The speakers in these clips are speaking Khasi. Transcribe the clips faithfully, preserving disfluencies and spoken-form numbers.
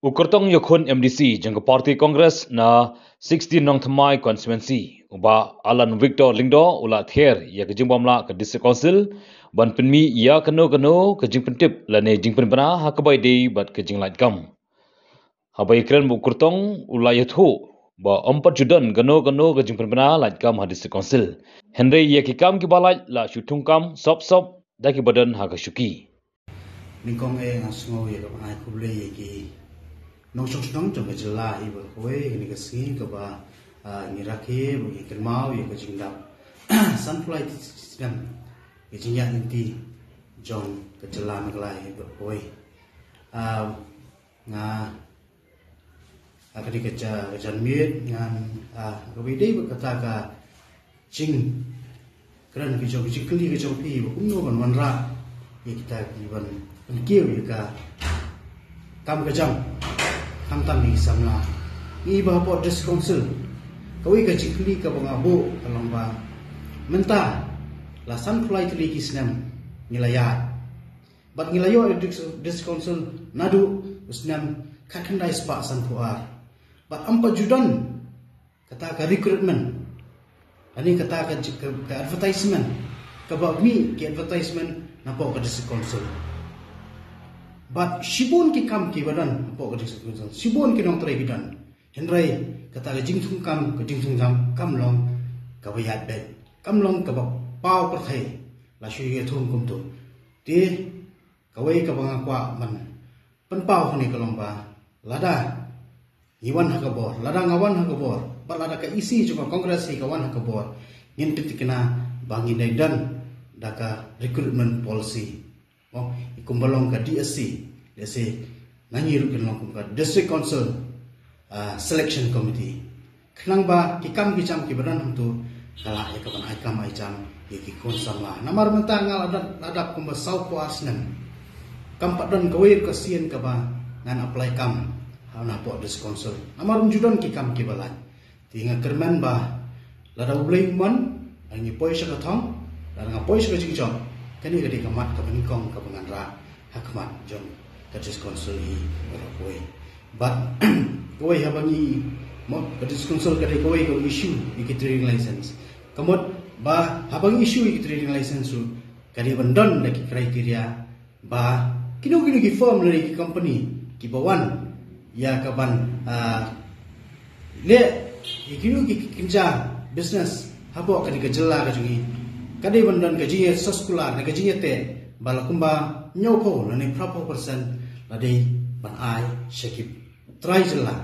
U kyrtong ïakhun M D C jong ka party Congress na sixteen Nongthymmai constituency, u Bah Alan Victor Lyngdoh, u la ther ïa ka jingbymlah ka District Council ban pynmih ïa kano kano ka jingpyntip lane jingpynbna ha kaba ïadei bad ka jinglait kam. Haba ïakren bad u kyrtong, u la ïathuh ba ym pat ju don kano kano ka jingpynbna lait kam ha District Council. Hynrei ïa ki kam kiba lait la shu thung kam sop sop da kiba don ha ka shuki. Nyngkong eh nga sngew ïa ka ban ai khublei ïa ki nongshong shnong jong ka jylla hi baroh kawei ha kane ka sngi kaba, ah, ngi rakhe bad ngi kynmaw ïa ka jingdap sanphew lai snem ka jingïaid lynti jong ka jylla Meghalaya hi baroh kawei. Ah, nga, ah, ka dei ka ja-, ka janmiet ngan, ah, kaba ïadei bad kata ka jingkren ka jong, ka jingkylli ka jong phi ba kumno ban wanrah ïa kita ki ban pynkiew ïa ka kam ka jam, khamtam ïa ki samla. Ngi ba hapoh District Council, kawei ka jingkylli kaba nga buh ka long ba mynta la sanphew lai tylli ki snem ngi la ïaid. Bad ngi la ïoh ïa Dis-, District Council naduh u snem khatkhyndai spah sanphew ar. Bad ym pat ju don kata ka recruitment, lane kata ka, ka, ka advertisement, kaba mih ki advertisement napoh ka District Council. Bad shibun ki kam kiba don napoh ka District Council, shibun ki nongtrei ki don. Hynrei kata ka jingthung kam, ka jingthung jam kam long kaba ïaid beit, kam long kaba paw pyrthei, la shu ïathung kumto. Te kawei kaba nga kwah ban pynpaw hangne ka long ba lada ngi wan ha ka bor, lada nga wan ha ka bor, bad lada ka E C jong ka Congress hi ka wan ha ka bor, ngin pynthikna ba ngin dei don da ka recruitment policy. Oh, kumba long ka D S C, D S C, na ngi ruh kin long kum ka District Council, ah, Selection Committee. Khnang ba ki kam ki jam kiba don hangto ka lah ïa ka ban ai kam ai jam ïa ki khun samla. Namar mynta nga la dap, la dap kumba saw phew ar snem. Kam pat don kawei ruh ka sien kaba ngan apply kam ha na hapoh District Council. Namar ym ju don ki kam kiba lait. Te nga kyrmen ba lada U Blei u mon, lada ngi poi sha ka thong, lada nga poi sha ka jingjop, kane ka dei ka mat kaba nyngkong kaba ngan rah ha khmat jong ka District Council hi baroh kawei. Bad kawei haba ngi, mo, ka District Council ka dei kawei ka issue ïa ki trading license. Ka mut ba haba ngi issue ïa ki trading license ruh ka dei ban don da ki criteria ba kino kino ki firm lane ki company kiba wan ïa ka ban, ah, leh ïa kino ki, ki kynja business hapoh kane ka jylla ka jong ngi, ka dei ban don ka jingïasoskular ne ka jingïateh ba la kumba hynñiewphew lane phraphew percent la dei ban ai sha ki trai jylla.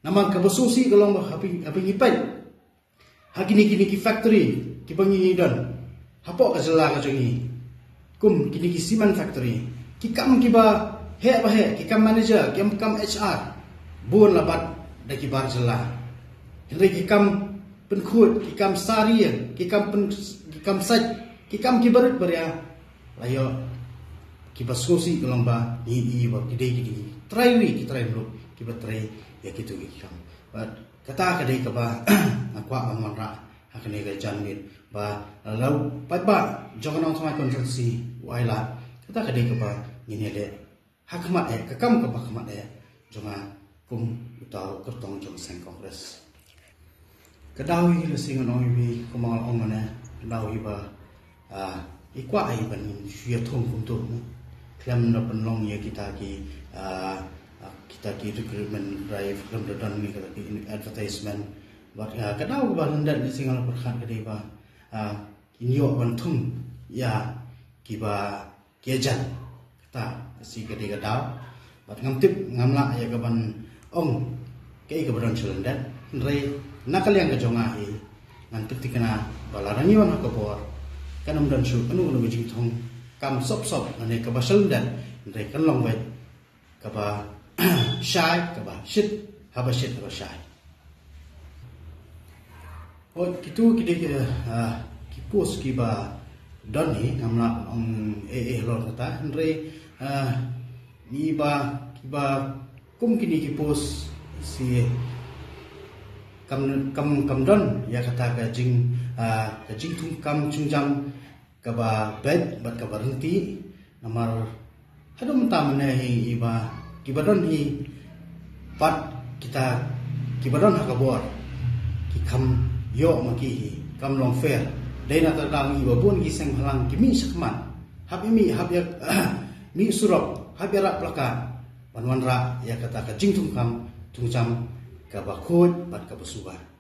Namar kaba sngewsih ka long ba haba, haba ngi peit ha kine, kine ki factory kiba ngi don hapoh ka jylla ka jong ngi, kum kine ki cement factory, ki kam kiba heh ba heh, ki kam manager, ki kam, kam H R, bun la bat da ki bar jylla. Hynrei ki kam pynkhuid, ki kam sari, ki kam pyn, ki kam sait, ki kam kiba rit baria, la ïoh kiba sngewsih ka long ba ngi i ba ki dei, ki dei ki trai ri, ki trai mluk kiba trei ïa kito ki kam. Bad kata ka dei kaba nga kwah ban wanrah ha kane ka janmiet ba la u paidbah jong ka Nongthymmai constituency u ai lad. Kata ka dei kaba ngin ïaleh ha khmat eh, ka kam kaba khmat eh jong nga kum uta u kyrtong jong ka seng Congress. Ka daw hi la sing ngan ong ïa phi, kumba nga la ong mynne, ka daw hi ba, ah, i kwah hi ban shu ïathung kumto, khlem da pynlong ïa kita ki, ah, ah, kita ki recruitment drive, khlem da don ïa kita ki advertisement. Bad, ah, ka daw kaba lyndet la sing nga la pyrkhat ka dei ba, ah, in ïoh ban thung ïa kiba ki agent. Kata ka shi ka dei ka daw. Bad ngam tip, ngam lah ïa ka ban ong kaei kaba don sha lyndet. Hynrei na ka liang ka jong nga hi, ngan pynthikna ba lada ngi wan ha ka bor, kan ym don shuh kano kano ka jingthung kam sop sop lane kaba sha lyndet. Hynrei kan long beit kaba shai, kaba shit, haba shit, haba shai. Hooid, kito ki dei ki, ah, ki post kiba don hi, ngam lah ban ong eh eh halor kata, hynrei, ah, ngi ba, kiba kum kine ki post shi kam, kam, kam don ïa kata ka jing, ah, ka jingthung kam jingjam kaba beit bad kaba ryntih, namar haduh mynta mynne hi i ba kiba don hi Pat kita kiba don ha ka bor ki kham ïoh ma ki hi, kam long fair. Dei na ka daw ngi ba bun ki seng bhalang ki mih shakhmat, hap ïa mih, hap ïa mih surok, hap ïa rah plakat ban wanrah ïa kata ka jingthungkam thungjam kaba khuid bad kaba suba.